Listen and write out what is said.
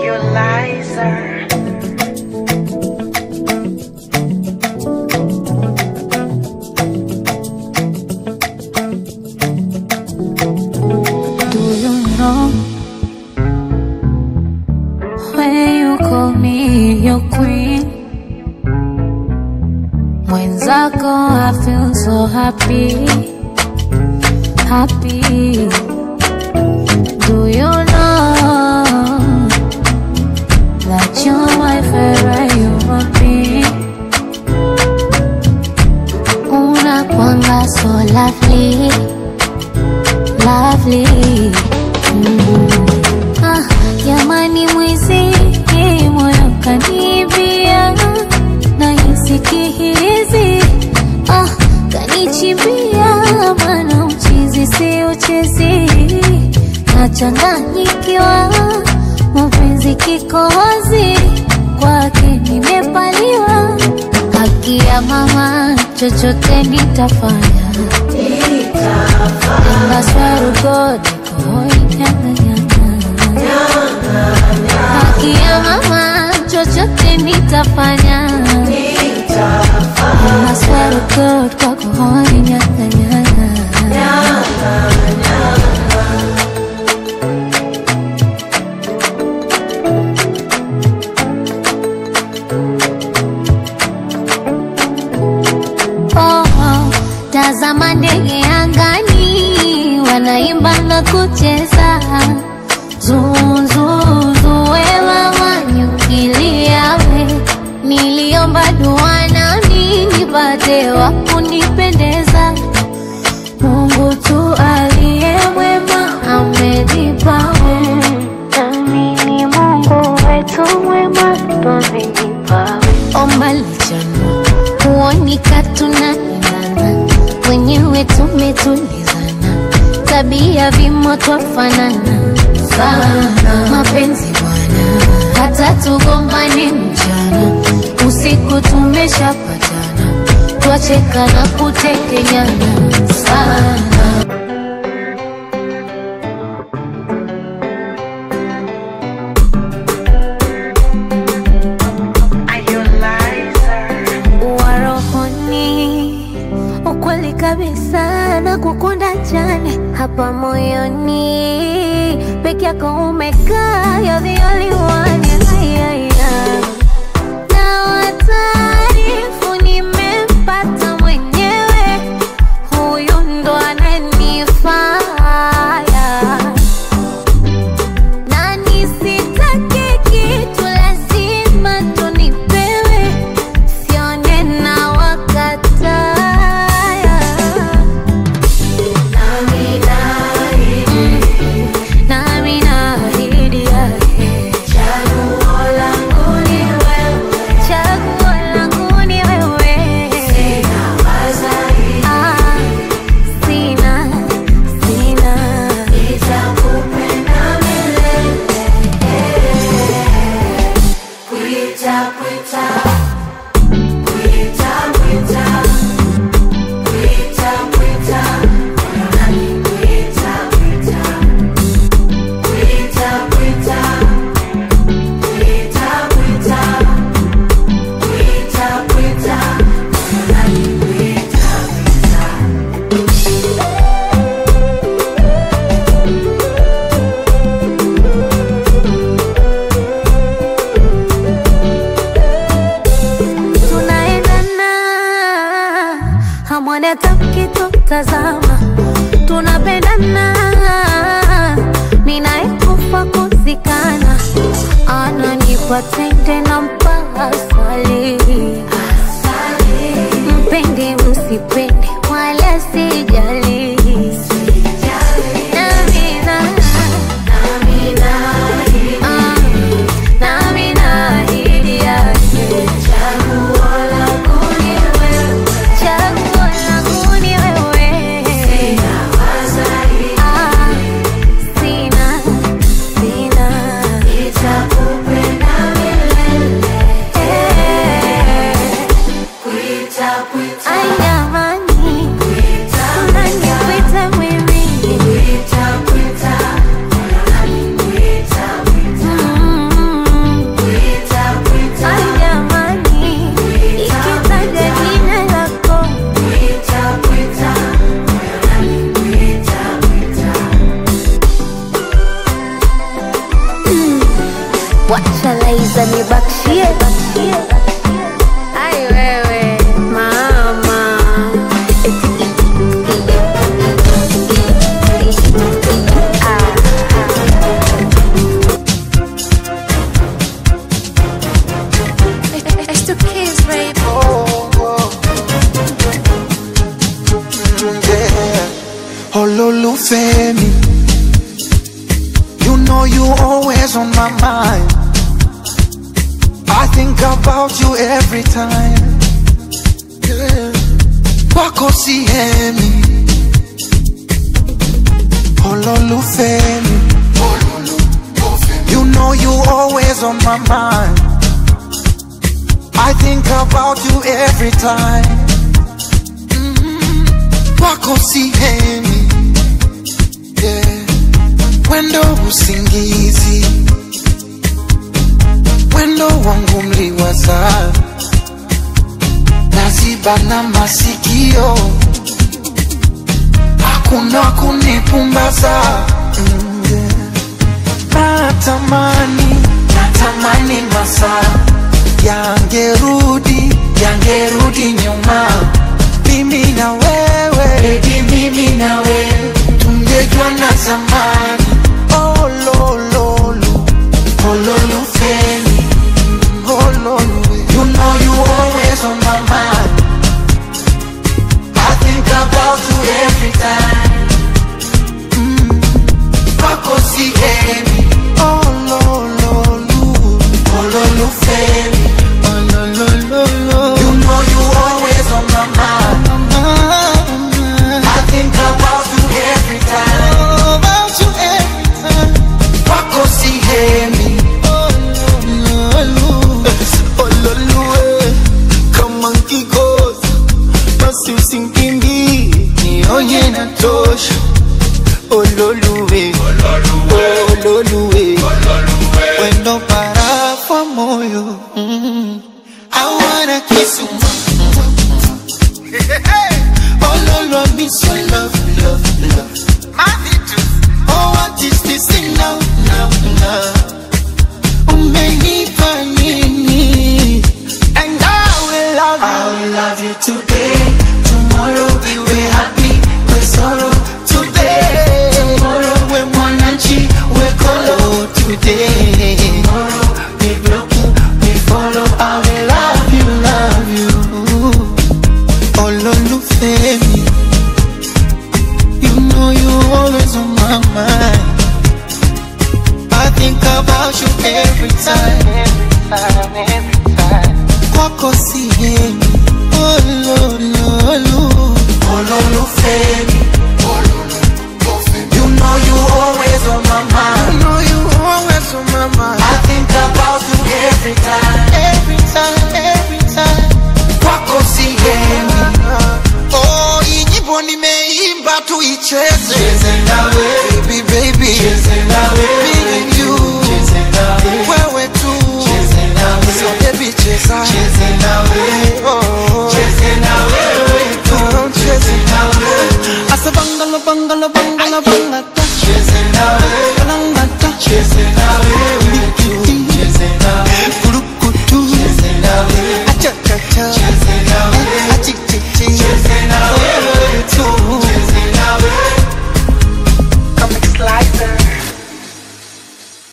Lizer. Do you know when you call me your queen? Mwenzako I feel so happy, happy. Do you know that you're my favorite human being? Unakuanga so lovely, lovely. Ah, jamani mwizi, moyo kanibia, nahisi kihizi. Ah, kanichimbia, maana mchizi si uchezi. Nachanganyikiwa, mapenzi kikohozi, kwake nimepaliwa. Haki ya mama, chochote nitafanya. And I swear to God, haki ya mama, chochote nitafanya. And I swear to God, kwako hoi nyanga nyanga. Tazama ndege angani, wanaimba na kucheza. Zuzu, wewe wanyukilia we. Niliomba dua nami nipate wa kunipendeza. Mungu tu aliye mwema amenipa we. Amini Mungu wetu mwema amenipa we. Omba lichanua, huoni tunaendana, wenyewe tumetulizana, tabia vimo twafanana sana. Mapenzi bwana, hata tugombane mchana, usiku tumeshapatana, twacheka na kutekenyana sana. Ukweli kabisa na kukunda jani hapa moyoni, peke yako umekaa, you're the only one. Na wataarifu nimempata mwenyewe, huyu ndo ananifaa. Na nisitake kitu lazima tunipewe, sione na wakata. Tazama, tunapendana, ninayekufa kuzikana, ananipa tende na mpa asali. Mpende msipende wala sijali. Nami naahidi yake, chaguo langu ni wewe, chaguo langu ni wewe. Sina, sina, nitakupenda milele. Wacha Laiza nibakshie. Ai wewe mama. It's the kids, baby. Oh, oh. Yeah. Olólùfẹ́ mi, you know you always on my mind. I think about you every time. Yeah. Wako sihemi. Olólùfẹ́ mi, you know you always on my mind. I think about you every time. Wako sihemi. Yeah. Wendo usingizi, wendo wangu mliwaza, naziba na masikio, hakuna kunipumbaza. Yeah. Natamani, natamani masaa yangerudi, yangerudi nyuma. Mimi na wewe, baby, mimi na wewe, tungejuana zamani. Oh lo lo lo, olólùfẹ́ mi, oh lo lo, you know you always on my mind. I think about you every time. Wako sihemi. Oh lo lo lo, olólùfẹ́ mi, oh lo lo lo lo, you know you always on my mind. I think about you every time. About you every time. Wako sihemi. Oh lo lo, olólùwẹ̀, kama nkikosa basi usinkimbii, nionye natosha. Olólùwẹ̀, olólùwẹ̀, wendo parafa moyo. I wanna kiss you. Olólùwẹ̀, I miss your love, love, love. Oh, what is this thing now, now, now? Umenipa nini? And I will love you. I will love you today, tomorrow. We're happy, we're sorrow. Today, tomorrow, we're mwananchi, we're kolo. Today, tomorrow, we broken, we follow. I will love you, love you. Olólùfẹ́ mi, you know you always on my mind. I think about you every time. Every time, every time. Kwako sihemi. Olólùwẹ̀, Olólùfẹ́ mi, you know you always on my mind. You know you always on my mind. I think about you every time. Every time, every time. Kwako sihemi. Oh, hii nyimbo nimeimba tuicheze. Cheze nawe, Baby, baby. cheze nawe, Me and you. cheze nawe, Wewe tu. cheze nawe, So baby cheza. cheze nawe, Oh, cheze nawe, oh, cheze. nawe, Asa bangala bangala bangala bangata, cheze nawe, balangata, cheze nawe, cheze nawe, kurukutu, cheze nawe, acha cha cha.